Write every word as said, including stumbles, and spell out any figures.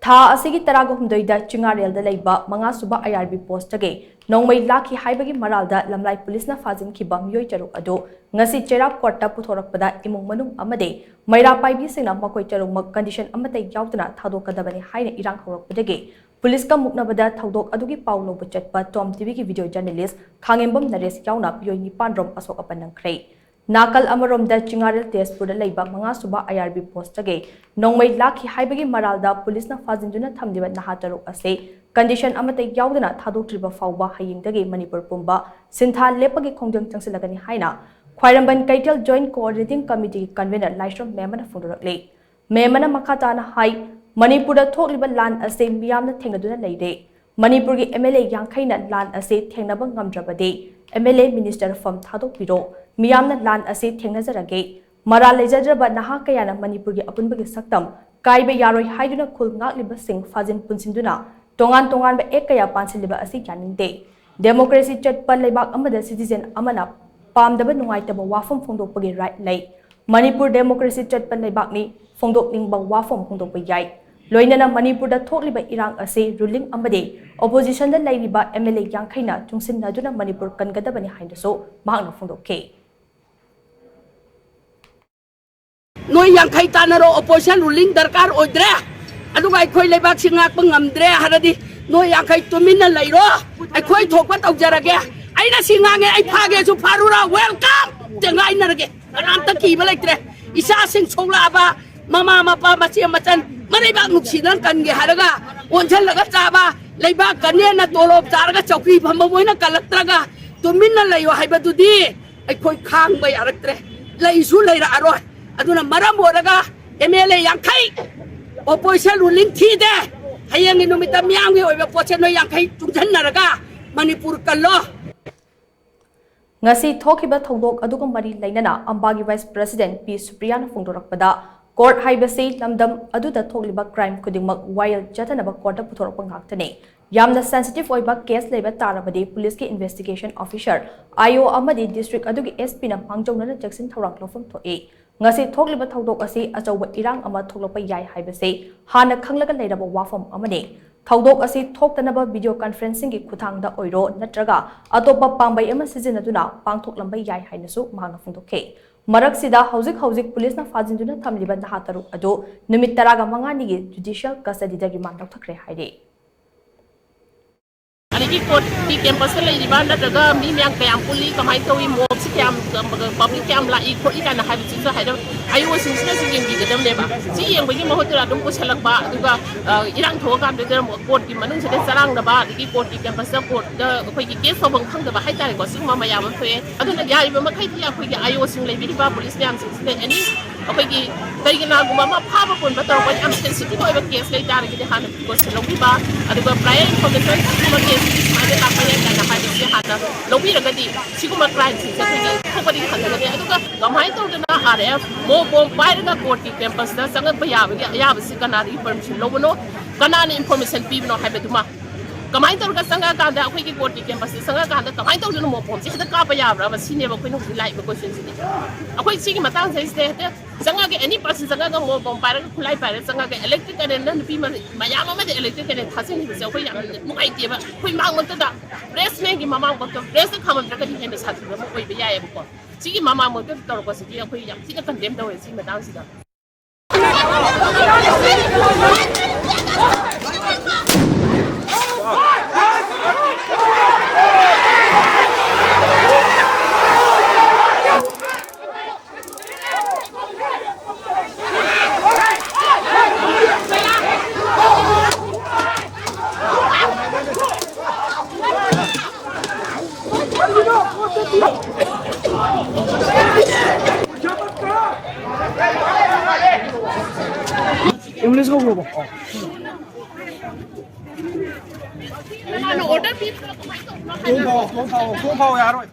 ꯊꯥ ꯑꯁꯤꯒꯤ ꯇꯔꯥꯒ ꯍꯨꯝꯗꯣꯏꯗ ꯆꯤꯉꯥꯔꯦꯜꯗ ꯂꯩꯕ ꯃꯉꯥ ꯁꯨꯕ IRB ꯄꯣꯁꯇꯒꯤ ꯅꯣꯡꯃꯩ ꯂꯥꯛꯈꯤ ꯍꯥꯏꯕꯒꯤ ꯃꯔꯥꯜꯗ ꯂꯝꯂꯥꯏ ꯄꯨꯂꯤꯁꯅ ꯐꯥꯖꯤꯟꯈꯤꯕ ꯃꯤꯑꯣꯏ ꯇꯔꯨꯛ ꯑꯗꯨ ꯉꯁꯤ ꯆꯩꯔꯥꯛ ꯀꯣꯔꯠꯇ ꯄꯨꯊꯣꯔꯛꯄꯗ ꯏꯃꯨꯡ ꯃꯅꯨꯡ ꯑꯃꯗꯤ ꯃꯩꯔꯥ ꯄꯥꯏꯕꯤꯁꯤꯡꯅ ꯃꯈꯣꯏ ꯇꯔꯨꯛꯃꯛ condition ꯑꯃꯠꯇ ꯌꯥꯎꯗꯅ ꯊꯥꯗꯣꯛꯀꯗꯕꯅꯤ ꯍꯥꯏꯅ ꯏꯔꯥꯡ ꯍꯧꯔꯛꯄꯗꯒꯤ ꯄꯨꯂꯤꯁꯀ ꯃꯨꯛꯅꯕꯗ ꯊꯧꯗꯣꯛ ꯑꯗꯨꯒꯤ ꯄꯥꯎ ꯂꯧꯕ ꯆꯠꯄ ꯇꯣꯝ ꯇꯤꯚꯤꯒꯤ video journalist ꯈꯥꯉꯦꯝꯕꯝ ꯅꯔꯦꯁ ꯌꯥꯎꯅ ꯃꯤꯑꯣꯏ ꯅꯤꯄꯥꯟ ꯔꯣꯝ ꯑꯁꯣꯛ ꯑꯄꯟ ꯅꯪꯈ꯭ꯔꯦ꯫ ꯅꯥꯀꯜ ꯑꯃꯔꯣꯝꯗ ꯆꯤꯉꯥꯔꯦꯜ ꯇꯦꯖꯄꯨꯔꯗ ꯂꯩꯕ ꯃꯉꯥ ꯁꯨꯕ IRB ꯄꯣꯁꯇꯒꯤ ꯅꯣꯡꯃꯩ ꯂꯥꯛꯈꯤ ꯍꯥꯏꯕꯒꯤ ꯃꯔꯥꯜꯗ ꯄꯨꯂꯤꯁꯅ ꯐꯥꯖꯤꯟꯗꯨꯅ ꯊꯝꯂꯤꯕ ꯅꯍꯥ ꯇꯔꯨꯛ ꯑꯁꯤ condition ꯑꯃꯠꯇ ꯌꯥꯎꯗꯅ ꯊꯥꯗꯣꯛꯇ꯭ꯔꯤꯕ ꯐꯥꯎꯕ ꯍꯌꯦꯡꯗꯒꯤ ꯃꯅꯤꯄꯨꯔ ꯄꯨꯝꯕ ꯁꯤꯟꯊꯥ ꯂꯦꯞꯄꯒꯤ ꯈꯣꯡꯖꯪ ꯆꯪꯁꯤꯜꯂꯒꯅꯤ ꯍꯥꯏꯅ ꯈ꯭ꯋꯥꯏꯔꯝꯕꯟ ꯀꯩꯊꯦꯜ Joint Coordinating Committeeꯒꯤ convener ꯂꯥꯏꯁ꯭ꯔꯝ ꯃꯦꯝꯕꯅ ꯐꯣꯡꯗꯣꯔꯛꯂꯤ꯫ ꯃꯦꯝꯕꯅ ꯃꯈꯥ ꯇꯥꯅ ꯍꯥꯏ, ꯃꯅꯤꯄꯨꯔꯗ ꯊꯣꯛꯂꯤꯕ ꯂꯥꯟ ꯑꯁꯤ ꯃꯤꯌꯥꯝꯅ ꯊꯦꯡꯅꯗꯨꯅ ꯂꯩꯔꯦ꯫ ꯃꯅꯤꯄꯨꯔꯒꯤ MLA ꯌꯥꯡꯈꯩꯅ ꯂꯥꯟ ꯑꯁꯤ ꯊꯦꯡꯅꯕ ꯉꯝꯗ꯭ꯔꯕꯗꯤ MLA minister ꯐꯝ ꯊꯥꯗꯣꯛꯄꯤꯔꯣ꯫ ꯃꯤꯌꯥꯝꯅ ꯂꯥꯟ ꯑꯁꯤ ꯊꯦꯡꯅꯖꯔꯒꯦ꯫ ꯃꯔꯥꯜ ꯂꯩꯖꯗ꯭ꯔꯕ ꯅꯍꯥ ꯀꯌꯥꯅ ꯃꯅꯤꯄꯨꯔꯒꯤ ꯑꯄꯨꯟꯕꯒꯤ ꯁꯛꯇꯝ ꯀꯥꯏꯕ ꯌꯥꯔꯣꯏ ꯍꯥꯏꯗꯨꯅ ꯈꯨꯜ ꯉꯥꯛꯂꯤꯕꯁꯤꯡ ꯐꯥꯖꯤꯟ ꯄꯨꯟꯁꯤꯟꯗꯨꯅ ꯇꯣꯉꯥꯟ ꯇꯣꯉꯥꯟꯕ act ꯀꯌꯥ ꯄꯥꯟꯁꯤꯜꯂꯤꯕ ꯑꯁꯤ ꯌꯥꯅꯤꯡꯗꯦ꯫ Democracy ꯆꯠꯄ ꯂꯩꯕꯥꯛ ꯑꯃꯗ citizen ꯑꯃꯅ ꯄꯥꯝꯗꯕ ꯅꯨꯡꯉꯥꯏꯇꯕ ꯋꯥꯐꯝ ꯐꯣꯡꯗꯣꯛꯄꯒꯤ right ꯂꯩ꯫ ꯃꯅꯤꯄꯨꯔ democracy ꯆꯠꯄ ꯂꯩꯕꯥꯛꯅꯤ, ꯐꯣꯡꯗꯣꯛꯅꯤꯡꯕ ꯋꯥꯐꯝ ꯐꯣꯡꯗꯣꯛꯄ ꯌꯥꯏ꯫ ꯂꯣꯏꯅꯅ ꯃꯅꯤꯄꯨꯔꯗ ꯊꯣꯛꯂꯤꯕ ꯏꯔꯥꯡ ꯑꯁꯤ ruling ꯑꯃꯗꯤ oppositionꯗ ꯂꯩꯔꯤꯕ MLA ꯌꯥꯡꯈꯩꯅ ꯆꯨꯡꯁꯤꯟꯅꯗꯨꯅ ꯃꯅꯤꯄꯨꯔ ꯀꯟꯒꯗꯕꯅꯤ ꯍꯥꯏꯅꯁꯨ ꯃꯍꯥꯛꯅ ꯐꯣꯡꯗꯣꯛꯈꯤ꯫ ꯅꯣꯏ ꯌꯥꯡꯈꯩ ꯇꯥꯟꯅꯔꯣ, opposition ruling ꯗꯔꯀꯥꯔ ꯑꯣꯏꯗ꯭ꯔꯦ꯫ ꯑꯗꯨꯒ ꯑꯩꯈꯣꯏ ꯂꯩꯕꯥꯛꯁꯤ ꯉꯥꯛꯄ ꯉꯝꯗ꯭ꯔꯦ ꯍꯥꯏꯔꯗꯤ ꯅꯣꯏ ꯌꯥꯡꯈꯩ ꯇꯨꯃꯤꯟꯅ ꯂꯩꯔꯣ, ꯑꯩꯈꯣꯏ ꯊꯣꯛꯄ ꯇꯧꯖꯔꯒꯦ꯫ ꯑꯩꯅ ꯁꯤ ꯉꯥꯡꯉꯦ, ꯑꯩ ꯐꯥꯒꯦꯁꯨ ꯐꯥꯔꯨꯔꯥ, welcome ꯇꯦꯡꯒꯥꯏꯅꯔꯒꯦ, ꯀꯅꯥꯝꯇ ꯀꯤꯕ ꯂꯩꯇ꯭ꯔꯦ꯫ ꯏꯆꯥꯁꯤꯡ ꯁꯣꯛꯂꯛꯑꯕ, ꯃꯃꯥ ꯃꯄꯥ ꯃꯆꯦ ꯃꯆꯟ ꯃꯔꯩꯕꯥꯛ ꯅꯨꯡꯁꯤꯗꯅ ꯀꯟꯒꯦ ꯍꯥꯏꯔꯒ ꯑꯣꯟꯁꯤꯜꯂꯒ ꯆꯥꯕ, ꯂꯩꯕꯥꯛ ꯀꯟꯅꯦꯅ ꯇꯣꯂꯣꯞ ꯆꯥꯔꯒ ꯆꯧꯀꯤ ꯐꯝꯕ ꯃꯣꯏꯅ ꯀꯜꯂꯛꯇ꯭ꯔꯒ ꯇꯨꯃꯤꯟꯅ ꯂꯩꯌꯣ ꯍꯥꯏꯕꯗꯨꯗꯤ ꯑꯩꯈꯣꯏ ꯈꯥꯡꯕ ꯌꯥꯔꯛꯇ꯭ꯔꯦ, ꯂꯩꯁꯨ ꯂꯩꯔꯛꯑꯔꯣꯏ꯫ ꯑꯗꯨꯅ ꯃꯔꯝ ꯑꯣꯏꯔꯒ MLA ꯌꯥꯡꯈꯩ, opposition ruling ꯊꯤꯗꯦ꯫ ꯍꯌꯦꯡꯒꯤ ꯅꯨꯃꯤꯠꯇ ꯃꯤꯌꯥꯝꯒꯤ ꯑꯣꯏꯕ ꯄꯣꯠꯁꯦ ꯅꯣꯏ ꯌꯥꯡꯈꯩ ꯇꯨꯡꯁꯤꯟꯅꯔꯒ ꯃꯅꯤꯄꯨꯔ ꯀꯜꯂꯣ꯫ ꯉꯁꯤ ꯊꯣꯛꯈꯤꯕ ꯊꯧꯗꯣꯛ ꯑꯗꯨꯒ ꯃꯔꯤ ꯂꯩꯅꯅ ꯑꯝꯕꯥꯒꯤ vice president ꯄꯤ ꯁꯨꯄ꯭ꯔꯤꯌꯥꯅ ꯐꯣꯡꯗꯣꯔꯛꯄꯗ, court ꯍꯥꯏꯕꯁꯤ ꯂꯝꯗꯝ ꯑꯗꯨꯗ ꯊꯣꯛꯂꯤꯕ crime ꯈꯨꯗꯤꯡꯃꯛ ꯋꯥꯌꯦꯜ ꯆꯠꯊꯅꯕ courtꯇ ꯄꯨꯊꯣꯔꯛꯄ ꯉꯥꯛꯇꯅꯤ꯫ ꯌꯥꯝꯅ sensitive ꯑꯣꯏꯕ case ꯂꯩꯕ ꯇꯥꯔꯕꯗꯤ ꯄꯨꯂꯤꯁꯀꯤ investigation officer, IO ꯑꯃꯗꯤ district ꯑꯗꯨꯒꯤ SPꯅ ꯃꯥꯡꯖꯧꯅꯅ ꯆꯦꯛꯁꯤꯟ ꯊꯧꯔꯥꯡ ꯂꯧꯐꯝ ꯊꯣꯛꯏ꯫ ꯉꯁꯤ ꯊꯣꯛꯂꯤꯕ ꯊꯧꯗꯣꯛ ꯑꯁꯤ ꯑꯆꯧꯕ ꯏꯔꯥꯡ ꯑꯃ ꯊꯣꯛꯂꯛꯄ ꯌꯥꯏ ꯍꯥꯏꯕꯁꯤ ꯍꯥꯟꯅ ꯈꯪꯂꯒ ꯂꯩꯔꯕ ꯋꯥꯐꯝ ꯑꯃꯅꯤ꯫ ꯊꯧꯗꯣꯛ ꯑꯁꯤ ꯊꯣꯛꯇꯅꯕ video conferencingꯒꯤ ꯈꯨꯠꯊꯥꯡꯗ ꯑꯣꯏꯔꯣ ꯅꯠꯇ꯭ꯔꯒ ꯑꯇꯣꯞꯄ ꯄꯥꯝꯕꯩ ꯑꯃ ꯁꯤꯖꯤꯟꯅꯗꯨꯅ ꯄꯥꯡꯊꯣꯛꯂꯝꯕ ꯌꯥꯏ ꯍꯥꯏꯅꯁꯨ ꯃꯍꯥꯛꯅ ꯐꯣꯡꯗꯣꯛꯈꯤ꯫ ꯃꯔꯛꯁꯤꯗ ꯍꯧꯖꯤꯛ ꯍꯧꯖꯤꯛ ꯄꯨꯂꯤꯁꯅ ꯐꯥꯖꯤꯟꯗꯨꯅ ꯊꯝꯂꯤꯕ ꯅꯍꯥ ꯇꯔꯨꯛ ꯑꯗꯨ ꯅꯨꯃꯤꯠ ꯇꯔꯥꯒ ꯃꯉꯥꯅꯤꯒꯤ judicial custodyꯗ remand ꯂꯧꯊꯈ꯭ꯔꯦ ꯍꯥꯏꯔꯤ꯫ ꯑꯗꯒꯤ ꯀꯣꯔꯠꯀꯤ ꯀꯦꯝꯄꯁꯇ ꯂꯩꯔꯤꯕ ꯅꯠꯇ꯭ꯔꯒ ꯃꯤ ꯃꯌꯥꯝ ꯀꯌꯥꯝ ꯄꯨꯜꯂꯤ, ꯀꯃꯥꯏꯅ ꯇꯧꯏ, ꯃꯣꯞꯁꯤ ꯀꯌꯥꯝ, ꯄꯕ꯭ꯂꯤꯛ ꯀꯌꯥꯝ ꯂꯥꯛꯏ ꯈꯣꯠꯂꯤ ꯀꯥꯏꯅ ꯍꯥꯏꯕꯁꯤꯁꯨ ꯍꯥꯏꯗꯤ ꯑꯥꯏ ꯑꯣꯁꯤꯡꯁꯤꯅꯁꯨ ꯌꯦꯡꯕꯤꯒꯗꯕꯅꯦꯕ꯫ ꯁꯤ ꯌꯦꯡꯕꯒꯤ ꯃꯍꯨꯠꯇ ꯑꯗꯨꯝ ꯄꯨꯁꯜꯂꯛꯄ, ꯑꯗꯨꯒ, ꯑ, ꯏꯔꯥꯡ ꯊꯣꯛꯑꯀꯥꯟꯗꯗ ꯑꯃꯨꯛ ꯀꯣꯔꯠꯀꯤ ꯃꯅꯨꯡꯁꯤꯗ ꯆꯔꯥꯡꯅꯕ, ꯑꯗꯒꯤ ꯀꯣꯔꯠꯀꯤ ꯀꯦꯝꯄꯁꯇ ꯀꯣꯔꯠꯇ ꯑꯩꯈꯣꯏꯒꯤ ꯀꯦꯁ ꯇꯧꯐꯝ ꯈꯪꯗꯕ ꯍꯥꯏꯇꯥꯔꯦꯀꯣ, ꯁꯤꯒꯨꯝꯕ ꯃꯌꯥꯝ ꯑꯃ ꯊꯣꯛꯑꯦ꯫ ꯑꯗꯨꯅ ꯌꯥꯔꯤꯕ ꯃꯈꯩꯗꯤ ꯑꯩꯈꯣꯏꯒꯤ ꯑꯥꯏ ꯑꯣꯁꯤꯡ ꯂꯩꯕꯤꯔꯤꯕ ꯄꯨꯂꯤꯁ ꯃꯌꯥꯝꯁꯤꯡꯁꯤꯗ ꯑꯦꯅꯤ ꯑꯩꯈꯣꯏꯒꯤ ꯀꯔꯤꯒꯤꯅꯥꯒꯨꯝꯕ ꯑꯃ ꯐꯥꯕ ꯄꯨꯟꯕ ꯇꯧꯔꯛꯄ ꯌꯥꯝ ꯁꯦꯟꯁꯤꯇꯤꯚ ꯑꯣꯏꯕ ꯀꯦꯁ ꯂꯩ ꯇꯥꯔꯒꯗꯤ ꯍꯥꯟꯅ ꯄ꯭ꯔꯤꯀꯣꯁꯟ ꯂꯧꯕꯤꯕ, ꯑꯗꯨꯒ prior information ꯁꯤꯒꯨꯝꯕ ꯀꯦꯁ ꯁꯨꯃꯥꯏꯅ ꯂꯥꯛꯄ ꯌꯥꯏ ꯀꯥꯏꯅ ꯍꯥꯏꯕꯁꯦ ꯍꯥꯟꯅ ꯂꯧꯕꯤꯔꯒꯗꯤ ꯁꯤꯒꯨꯝꯕ ꯀ꯭ꯔꯥꯏꯝꯁꯤꯡꯁꯦ ꯑꯩꯈꯣꯏꯒꯤ ꯊꯣꯛꯄꯗꯒꯤ ꯍꯟꯊꯒꯅꯤ꯫ ꯑꯗꯨꯒ ꯀꯃꯥꯏꯅ ꯇꯧꯗꯅ ꯑꯥꯔ ꯑꯦꯐ ꯃꯣ ꯕꯣꯝ ꯄꯥꯏꯔꯒ ꯀꯣꯔꯠꯀꯤ ꯀꯦꯝꯄꯁꯇ ꯆꯪꯉꯛꯄ ꯌꯥꯕꯒꯤ ꯑꯌꯥꯕꯁꯤ ꯀꯅꯥꯗꯒꯤ ꯄꯔꯃꯤꯁꯟ ꯂꯧꯕꯅꯣ, ꯀꯅꯥꯅ ꯏꯟꯐꯣꯔꯃꯦꯁꯟ ꯄꯤꯕꯅꯣ ꯍꯥꯏꯕꯗꯨꯃ, ꯀꯃꯥꯏꯅ ꯇꯧꯔꯒ ꯆꯪꯉꯛꯑꯀꯥꯟꯗ ꯑꯩꯈꯣꯏꯒꯤ ꯀꯣꯔꯠꯀꯤ ꯀꯦꯝꯄꯁꯇ ꯆꯪꯉꯛꯑꯀꯥꯟꯗ ꯀꯃꯥꯏꯅ ꯇꯧꯗꯅ ꯃꯣ ꯕꯣꯝꯁꯦ ꯍꯦꯛꯇ ꯀꯥꯞꯄ ꯌꯥꯕ꯭ꯔꯕ? ꯁꯤꯅꯦꯕ ꯑꯩꯈꯣꯏꯅ ꯍꯧꯖꯤꯛ ꯂꯥꯛꯏꯕ ꯀꯣꯏꯁꯟꯁꯤꯗꯤ꯫ ꯑꯩꯈꯣꯏ ꯁꯤꯒꯤ ꯃꯇꯥꯡꯁꯦ ꯁꯤꯗ ꯍꯦꯛꯇ ꯆꯪꯉꯒ, ꯑꯦꯅꯤ ꯄꯥꯔꯁꯟ ꯆꯪꯉꯒ ꯃꯣ ꯕꯣꯝ ꯄꯥꯏꯔꯒ, ꯈꯨꯠꯂꯥꯏ ꯄꯥꯏꯔꯒ ꯆꯪꯉꯒ, ꯏꯂꯦꯛꯇ꯭ꯔꯤꯛ ꯀꯔꯦꯟꯅ ꯅꯨꯄꯤ ꯃ-, ꯃꯌꯥꯝ ꯑꯃꯗ ꯏꯂꯦꯛꯇ꯭ꯔꯤꯛ ꯀꯔꯦꯟ ꯊꯥꯖꯤꯟꯈꯤꯕꯁꯦ ꯑꯩꯈꯣꯏ ꯌꯥꯝꯅ ꯅꯨꯡꯉꯥꯏꯇꯦꯕ꯫ ꯑꯩꯈꯣꯏ ꯃꯥꯡꯃꯛꯇꯗ ꯄ꯭ꯔꯦꯁꯃꯦꯟꯒꯤ ꯃꯃꯥꯡꯃꯛꯇ ꯄ꯭ꯔꯦꯁꯇ ꯈꯥꯝꯃꯝꯗ꯭ꯔꯒꯗꯤ ꯍꯦꯟꯅ ꯁꯥꯊꯤꯕ ꯑꯃ ꯑꯣꯏꯕ ꯌꯥꯏꯑꯕꯀꯣ꯫ ꯁꯤꯒꯤ ꯃꯃꯥꯡꯃꯛꯇꯗ ꯇꯧꯔꯛꯄꯁꯤꯗꯤ ꯑꯩꯈꯣꯏ ꯌꯥꯝ ꯊꯤꯅ ꯀꯟꯗꯦꯝ ꯇꯧꯋꯦ ꯁꯤꯒꯤ ꯃꯇꯥꯡꯁꯤꯗ꯫ ꯏꯪꯂꯤꯁ ꯀꯧꯕ꯭ꯔꯣ? ꯀꯅꯥꯅ ꯑꯣꯔꯗꯔ ꯄꯤꯕꯅꯣ? ꯀꯃꯥꯏꯅ ꯇꯧꯕꯅꯣ ꯍꯥꯏꯕꯗꯣ꯫ ꯊꯣꯡ ꯐꯥꯎ, ꯊꯣꯡ ꯐꯥꯎ, ꯊꯣꯡ ꯐꯥꯎ ꯌꯥꯔꯣꯏ꯫